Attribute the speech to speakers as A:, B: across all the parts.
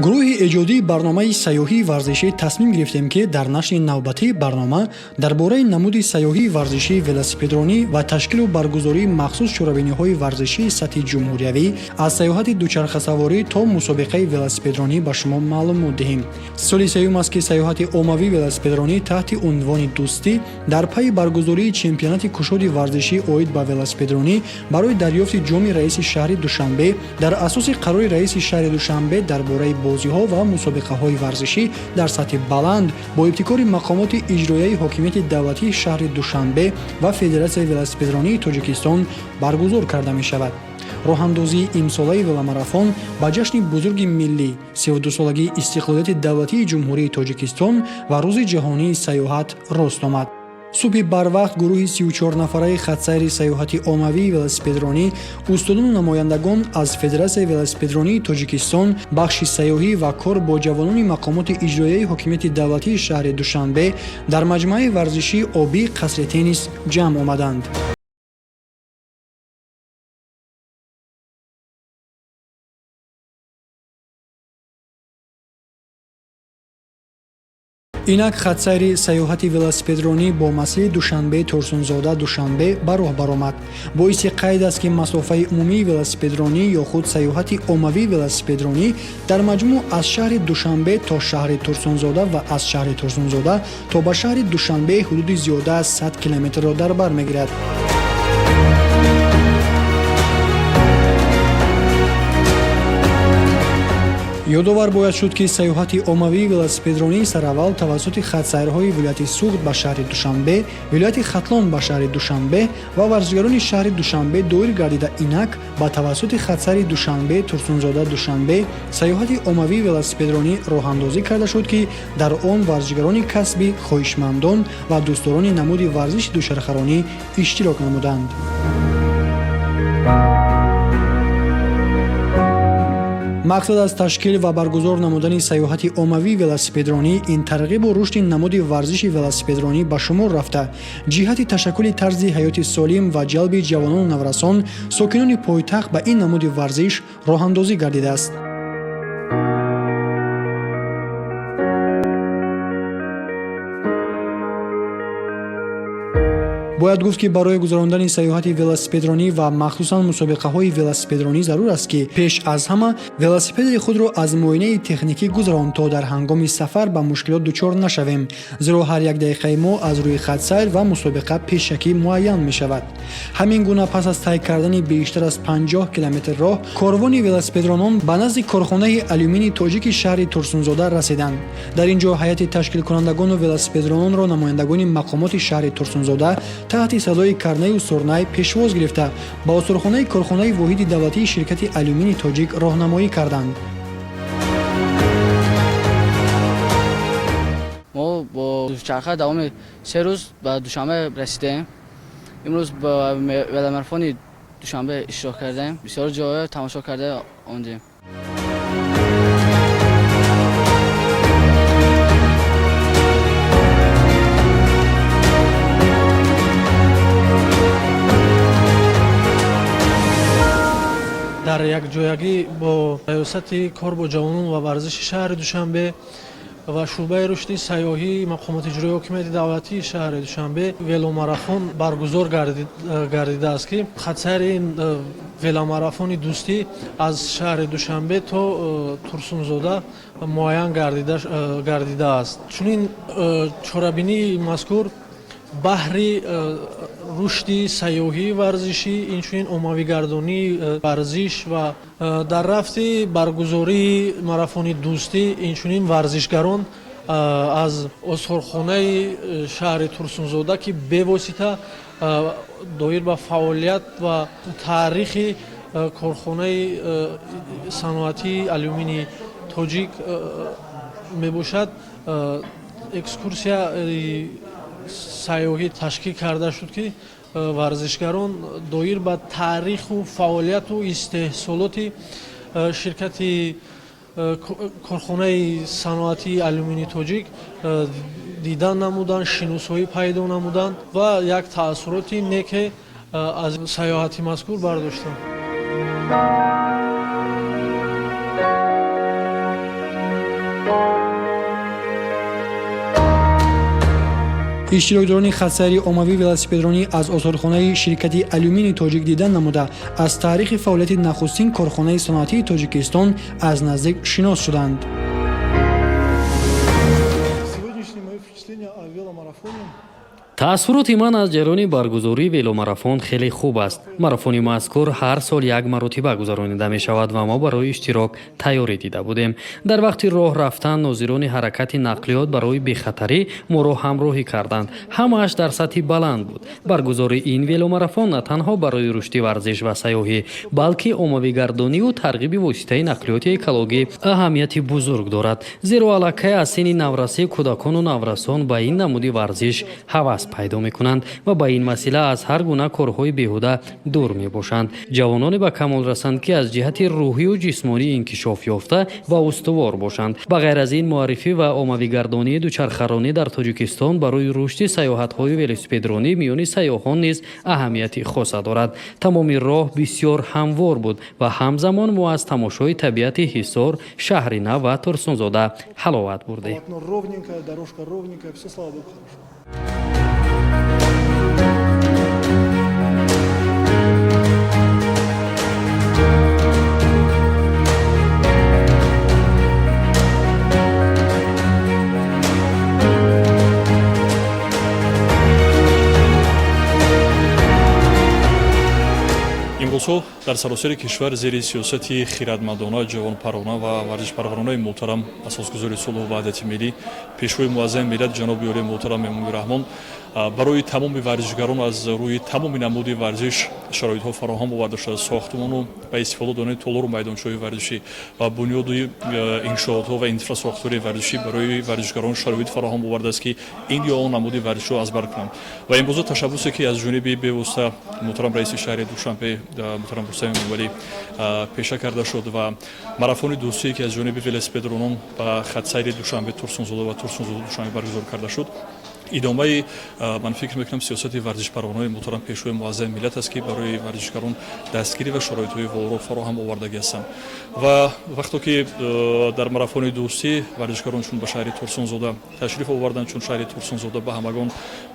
A: Гурӯҳи эҷодии барномаи сайёҳии варзишӣ тасмим гирифтем, ки дар нашри навбатии барнома дар бораи намуди сайёҳии варзишии велосипедронӣ ва ташкилу баргузории махсус чорабиниҳои варзишии сатҳи ҷумҳуриявӣ аз сайёҳати дучархасаворӣ то мусобиқаи велосипедронӣ ба шумо маълумот диҳем. Соли сеюм аст, ки сайёҳати оммавии велосипедронӣ таҳти унвони «Дӯстӣ» дар пайи баргузории чемпионати кушоди варзишӣ оид ба велосипедронӣ барои дарёфти ҷоми раиси шаҳри Душанбе дар асоси қарори раиси шаҳри Душанбе дар бораи бозиҳо ва мусобиқаҳои варзишӣ дар сатҳи баланд бо ибтикори мақомоти иҷроияи ҳокимияти давлатии шаҳри Душанбе ва Федератсияи велосипедронии Тоҷикистон баргузор карда мешавад. Роҳандозии имсолаи веломарафон ба ҷашни бузурги миллӣ, 32-солагии истиқлолияти давлатии Ҷумҳурии Тоҷикистон ва Рӯзи ҷаҳонии сайёҳат рост омад. Субҳи барвақт гурӯҳи 34-нафараи хатсайри сайёҳати оммавии велосипедронӣ, устодону намояндагон аз Федератсияи велосипедронии Тоҷикистон, бахши сайёҳӣ ва кор бо ҷавонони мақомоти иҷроияи ҳокимияти давлатии шаҳри Душанбе дар маҷмӯаи варзишии обии қасри теннис ҷамъ омаданд. Инак хатсайри сайёҳати велосипедронӣ бо масири Душанбе, Турсунзода, Душанбе ба роҳ баромад. Боиси қайд аст, ки масофаи умумии велосипедронӣ ё худ сайёҳати оммавии велосипедронӣ дар маҷмӯъ аз шаҳри Душанбе то шаҳри Турсунзода ва аз шаҳри Турсунзода то ба шаҳри Душанбе ҳудуди зиёда аз 100 километрро дар бар мегирад. Ёдовар бояд шуд, ки сайёҳати оммавии велосипедронии сараввал тавассути хатсайрҳои вилояти Суғд ба шаҳри Душанбе, вилояти Хатлон ба шаҳри Душанбе ва варзишгарони шаҳри Душанбе доир гардида, инак ба тавассути хатсайри Душанбе, Турсунзода, Душанбе сайёҳати оммавии велосипедронӣ роҳандозӣ карда шуд, ки дар он варзишгарони касбӣ, хоҳишмандон ва дӯстдорони намуди варзиши дучархаронӣ иштирок намуданд. Мақсад аз ташкил ва баргузор намудани сайёҳати оммавии велосипедронӣ ин тарғибу рушди намуди варзиши велосипедронӣ ба шумор рафта, ҷиҳати ташаккули тарзи ҳаёти солим ва ҷалби ҷавонону наврасон, сокинони пойтахт ба ин намуди варзиш роҳандозӣ гардидааст. Бояд гуфт, ки барои гузарондани сайёҳати велосипедронӣ ва махсусан мусобиқаҳои велосипедронӣ зарур аст, ки пеш аз ҳама велосипеди худро аз муоинаи техникӣ гузарон, то дар ҳангоми сафар ба мушкилот дучор нашавем, зеро ҳар як дақиқаи мо аз рӯи хатсайр ва мусобиқа пешакӣ муайян мешавад. Ҳамин гуна, пас аз тай кардани бештар аз 50 километр роҳ, корвони велосипедронон ба назди корхонаи алюминии тоҷики шаҳри Турсунзода расиданд. Дар ин ҷо ҳайати ташкилкунандагону велосипедрононро намояндагони мақомоти шаҳри Турсунзода таҳти садои карнаю сурнай пешвоз гирифта, ба осорхонаи корхонаи воҳиди давлатии ширкати алюмини тоҷик роҳнамоӣ карданд.
B: Мо бо дучарха давоми 3 рӯз ба Душанбе расидем. Имрӯз ба веломарафони Душанбе иштирок кардем, бисёр ҷойҳо тамошо карда омадем.
C: Дар якҷоягӣ бо раёсати кор бо ҷавонон ва варзиши шаҳри Душанбе ва шӯъбаи рушди сайёҳии мақомоти иҷроии ҳокимияти давлатии шаҳри Душанбе веломарафон баргузор гардидааст, ки хатсайри ин веломарафони дӯстӣ аз шаҳри Душанбе то Турсунзода муайян гардидааст. Чунин чорабинии мазкур баҳри рушди сайёҳии варзишӣ, инчунин оммавигардонии варзиш ва дар рафти баргузории марафони дӯстӣ, инчунин варзишгарон аз осорхонаи шаҳри Турсунзода, ки бевосита доир ба фаъолият ва таърихи корхонаи саноатии алюминии тоҷик мебошад, экскурсия сайёҳӣ ташкил карда шуд, ки варзишгарон доир ба таъриху фаъолияту истеҳсолоти ширкати корхонаи саноатии алюминии тоҷик дидан намуданд, шиносоӣ пайдо намуданд ва як таассуроти неке аз сайёҳати мазкур бардоштанд.
A: Иштирокдорони хатсайри оммавии велосипедронӣ аз осорхонаи ширкати Алюмини Тоҷик дидан намуда, аз таърихи фаъолияти нахустин корхонаи саноатии Тоҷикистон аз наздик шинос шуданд.
D: Сегодняшнее мое впечатление о веломарафоне.
E: Таассуроти ман аз ҷараёни баргузории веломарафон хеле хуб аст. Марафони мазкур ҳар сол як маротиба гузаронида мешавад ва мо барои иштирок тайёрӣ дида будем. Дар вақти роҳ рафтан нозирони ҳаракати нақлиёт барои бехатарӣ моро ҳамроҳӣ карданд. Ҳамааш дар сатҳи баланд буд. Баргузории ин веломарафон на танҳо барои рушди варзиш ва сайёҳӣ, балки оммавигардонию тарғиби воситаи нақлиёти экологӣ аҳамияти бузург дорад, зеро аллакай аз синни наврасӣ кӯдакону наврасон ба ин намуди варзиш ҳавас пайдо мекунанд ва ба ин васила аз ҳар гуна корҳои беҳуда дур мебошанд. Ҷавононе ба камол расанд, ки аз ҷиҳати рӯҳию ҷисмонӣ инкишоф ёфта ва устувор бошанд. Ба ғайр аз ин, муаррифӣ ва оммавигардонии дучархаронӣ дар Тоҷикистон барои рушди сайёҳатҳои велосипедронӣ миёни сайёҳон низ аҳамияти хоса дорад. Тамоми роҳ бисёр ҳамвор буд ва ҳамзамон мо аз тамошои табиати Ҳисор, Шаҳри Нав ва Турсунзода ҳаловат бурдем.
D: Полотно ровненькое, дорожка ровненькая, все, слава богу, хорошо.
F: Имрӯзҳо дар саросари кишвар зери сиёсати хирадмандона, ҷавонпарвона ва варзишпарваронаи муҳтарам асосгузори сулҳу ваҳдати миллӣ, пешвои муаззами миллат, ҷаноби олии муҳтарам Эмомалӣ Раҳмон барои тамоми варзишгарон аз рӯи тамоми намуди варзиш шароитҳо фароҳам оварда шуда, сохтмону ба истифода додани толору майдончаҳои варзишӣ ва бунёди иншоотҳо ва инфрасохтори варзишӣ барои варзишгарон шароит фароҳам овардааст, ки ин ё он намуди варзишро аз бар кунанд. Ва имрӯза ташаббусе, ки аз ҷониби бевосита муҳтарам раиси шаҳри Душанбе, муҳтарам Рустам Эмомалӣ пеша карда шуд ва марафони дӯстие, ки аз ҷониби велосипедронон ба хатсайри Душанбе Турсунзода ва Турсунзода Душанбе баргузор карда шуд, идомаи, ман фикр мекунам, сиёсати варзишпарваронаи муҳтарам пешвои муаззами миллат аст, ки барои варзишгарон дастгирӣ ва шароитҳои волоро фароҳам овардагӣ ҳастанд. Ва вақто ки дар марафони дӯстӣ варзишгарон чун ба шаҳри Турсунзода ташриф оварданд, чун шаҳри Турсунзода ба ҳамагон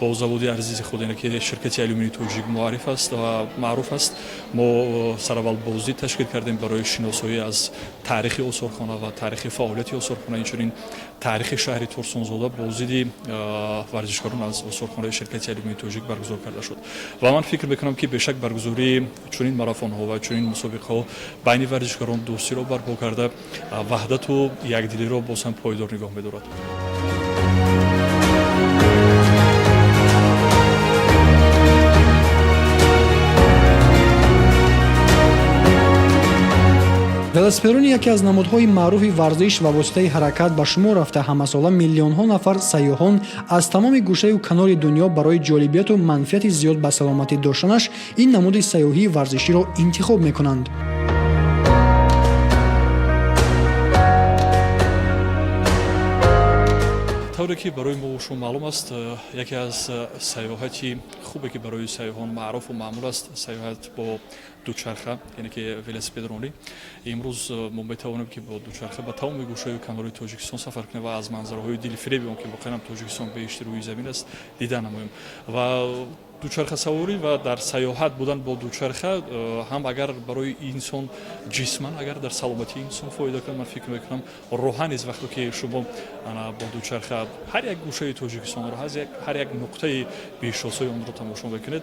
F: бо заводи азизи худ, яъне ки ширкати Алюмини Тоҷик, муарриф аст ва маъруф аст, мо сараввал боздид ташкил кардем барои шиносоӣ аз таърихи осорхона ва таърихи фаъолияти осорхона, инчунин таърихи шаҳри Турсунзода. Боздиди варзишгарон аз осорхонаи ширкати Алюмини Тоҷик баргузор карда шуд ва ман фикр мекунам, ки бешак баргузории чунин марафонҳо ва чунин мусобиқаҳо байни варзишгарон дӯстиро барпо карда, ваҳдату якдилиро боз ҳам пойдор нигоҳ медорад.
A: Велосипедронӣ яке аз намудҳои маъруфи варзиш ва воситаи ҳаракат ба шумор рафта, ҳамасола миллионҳо нафар сайёҳон аз тамоми гӯшаю канори дунё барои ҷолибияту манфиати зиёд ба саломатӣ доштанаш ин намуди сайёҳии варзиширо интихоб мекунанд.
F: Тавре ки барои мо шумо маълум аст, яке аз сайёҳати хубе, ки барои сайёҳон маъруфу маъмул аст, сайёҳат бо дучарха, яъне ки велосипедронӣ. Имрӯз мо метавонем, ки бо дучарха ба тамоми гӯшаю канори Тоҷикистон сафар кунем ва аз манзараҳои дилфиреби он, ки воқеан ҳам Тоҷикистон беҳишти рӯи замин аст, дида намоем. Ва дучархасаворӣ ва дар сайёҳат будан бо дучарха ҳам агар барои инсон ҷисман, агар дар саломатии инсон фоида кунад, ман фикр мекунам, рӯҳан низ вақте ки шумо бо дучарха ҳар як гӯшаи Тоҷикистонро, ҳар як нуқтаи беҳиштосои онро тамошо мекунед,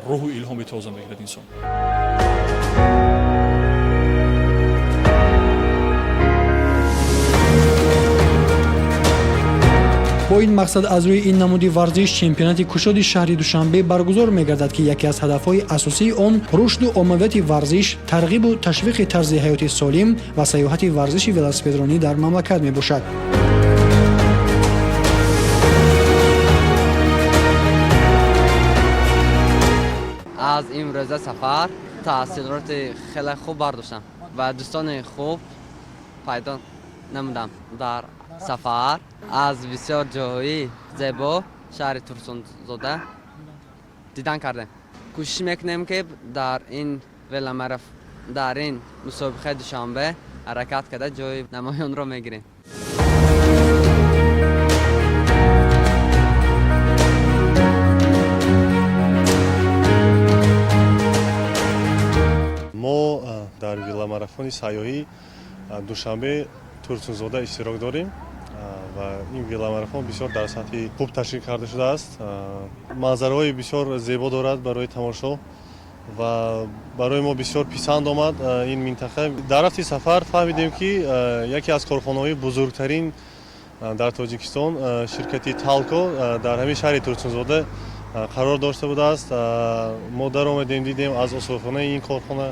F: рӯҳу илҳоми тоза мегирад инсон.
A: Бо ин мақсад аз рӯи ин намуди варзиш чемпионати кушоди шаҳри Душанбе баргузор мегардад, ки яке аз ҳадафҳои асосии он рушду оммавияти варзиш, тарғибу ташвиқи тарзи ҳаёти солим ва сайёҳати варзиши велосипедронӣ дар мамлакат мебошад.
B: Аз имрӯза сафар таъсироти хеле хуб бардоштам ва дӯстони хуб пайдо намудам. Дар сафар аз бисёр ҷойҳои зебо шаҳри Турсунзода дидан кардем. Кӯшиш мекунем, ки дар ин веломараф, дар ин мусобиқаи Душанбе ҳаракат карда, ҷои намоёнро мегирем.
G: Веломарафони сайёҳӣ Душанбе Турсунзода иштирок дорем ва ин веломарафон бисёр дар сатҳи хуб ташкил карда шудааст. Манзараҳои бисёр зебо дорад барои тамошо ва барои мо бисёр писанд омад ин минтақа. Дар рафти сафар фаҳмидем, ки яке аз корхонаҳои бузургтарин дар Тоҷикистон, ширкати Талко, дар ҳамин шаҳри Турсунзода қарор дошта будааст. Мо даромадем, дидем аз осорхонаи ин корхона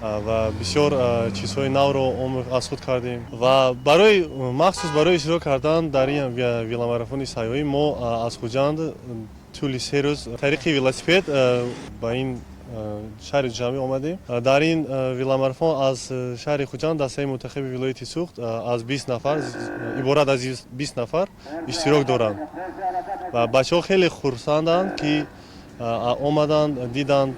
G: ва бисёр чизҳои навро аз худ кардем. Ва барои махсус барои иштирок кардан дар ин веломарафони сайёҳӣ мо аз Хуҷанд тӯли 3 рӯз тариқи велосипед ба ин шаҳри Душанбе омадем. Дар ин веломарафон аз шаҳри Хуҷанд дастаи мунтахаби вилояти Суғд аз 20 нафар, иборат аз 20 нафар иштирок доранд ва бачаҳо хеле хурсанданд, ки омаданд, диданд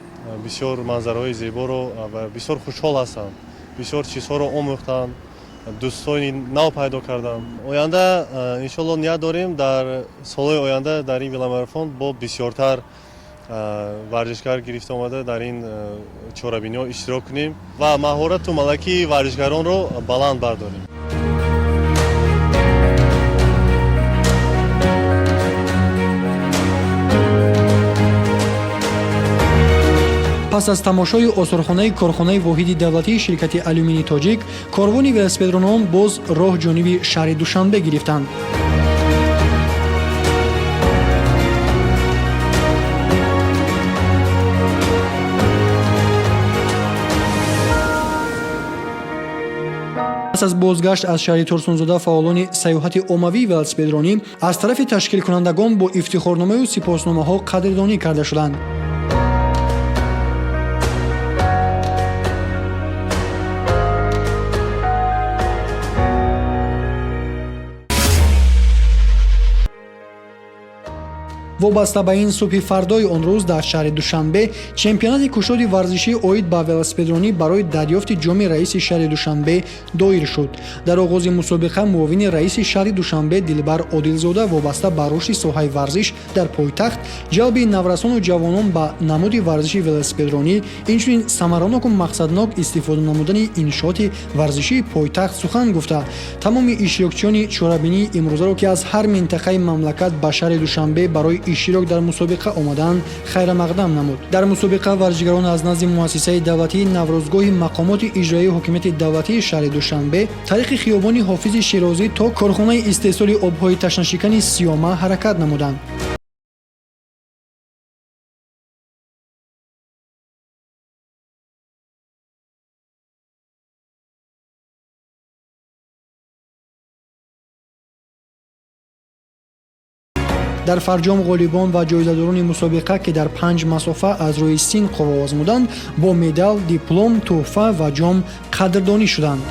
G: бисёр манзараҳои зеборо ва бисёр хушҳол ҳастанд. Бисёр чизҳоро омӯхтанд, дӯстони нав пайдо карданд. Оянда, иншоалло, ният дорем дар солҳои оянда дар ин веломарафон бо бисёртар варзишгар гирифта омада, дар ин чорабиниҳо иштирок кунем ва маҳорату малакаи варзишгаронро баланд бардорем.
A: Пас аз тамошои осорхонаи корхонаи воҳиди давлатии ширкати Алюмини Тоҷик, корвони велосипедронон боз роҳ ҷониби шаҳри Душанбе гирифтанд. Пас аз бозгашт аз шаҳри Турсунзода, фаъолони сайёҳати оммавии велосипедронӣ аз тарафи ташкилкунандагон бо ифтихорномаю сипосномаҳо қадрдонӣ карда шуданд. Вобаста ба ин, субҳи фардои он рӯз дар шаҳри Душанбе чемпионати кушоди варзишӣ оид ба велосипедронӣ барои дарёфти ҷоми раиси шаҳри Душанбе доир шуд. Дар оғози мусобиқа муовини раиси шаҳри Душанбе Дилбар Одилзода вобаста ба рушди соҳаи варзиш дар пойтахт, ҷалби наврасону ҷавонон ба намуди варзиши велосипедронӣ, инчунин самараноку мақсаднок истифода намудани иншооти варзишии пойтахт сухан гуфта, тамоми иштирокчиёни чорабинии имрӯзаро, ки аз ҳар минтақаи мамлакат ба шаҳри Душанбе барои иштирок дар мусобиқа омадаанд, хайрамақдам намуд. Дар мусобиқа варзишгарон аз назди муассисаи давлатии Наврӯзгоҳи мақомоти иҷроияи ҳокимияти давлатии шаҳри Душанбе тариқи хиёбони Ҳофизи Шерозӣ то корхонаи истеҳсоли обҳои ташнашикани Сиёма ҳаракат намуданд. Дар фарҷом ғолибон ва ҷоизадорони мусобиқа, ки дар панҷ масофа аз рӯи син қувва озмуданд, бо медал, диплом, тӯҳфа ва ҷом қадрдонӣ шуданд.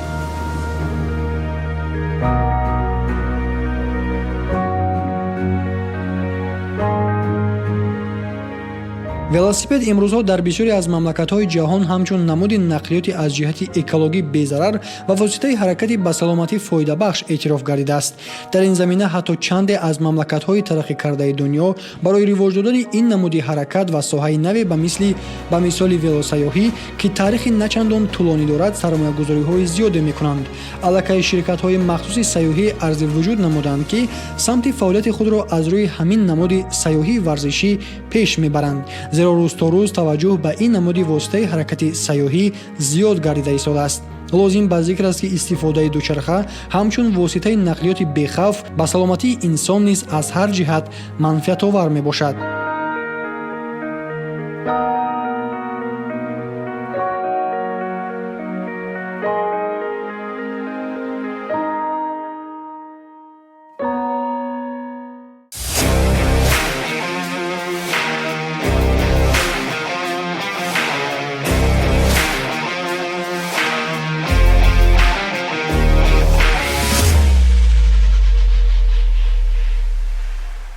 A: Велосипед имрӯзҳо дар бисёре аз мамлакатҳои ҷаҳон ҳамчун намуди нақлиёти аз ҷиҳати экологӣ безарар ва воситаи ҳаракати ба саломатӣ фоидабахш эътироф гардидааст. Дар ин замина ҳатто чанде аз мамлакатҳои тараққӣ кардаи дунё барои ривоҷ додани ин намуди ҳаракат ва соҳаи наве ба мисоли велосайёҳӣ, ки таърихи начандон тӯлонӣ дорад, сармоягузориҳои зиёде мекунанд. Аллакай ширкатҳои махсуси сайёҳӣ арзи вуҷуд намуданд, ки самти фаъолияти худро аз рӯи ҳамин намуди сайёҳии варзишӣ пеш мебаранд, зеро рӯз то рӯз таваҷҷӯҳ ба ин намуди воситаи ҳаракати сайёҳӣ зиёд гардида истодааст. Лозим ба зикр аст, ки истифодаи дучарха ҳамчун воситаи нақлиёти бехавф ба саломатии инсон низ аз ҳар ҷиҳат манфиатовар мебошад.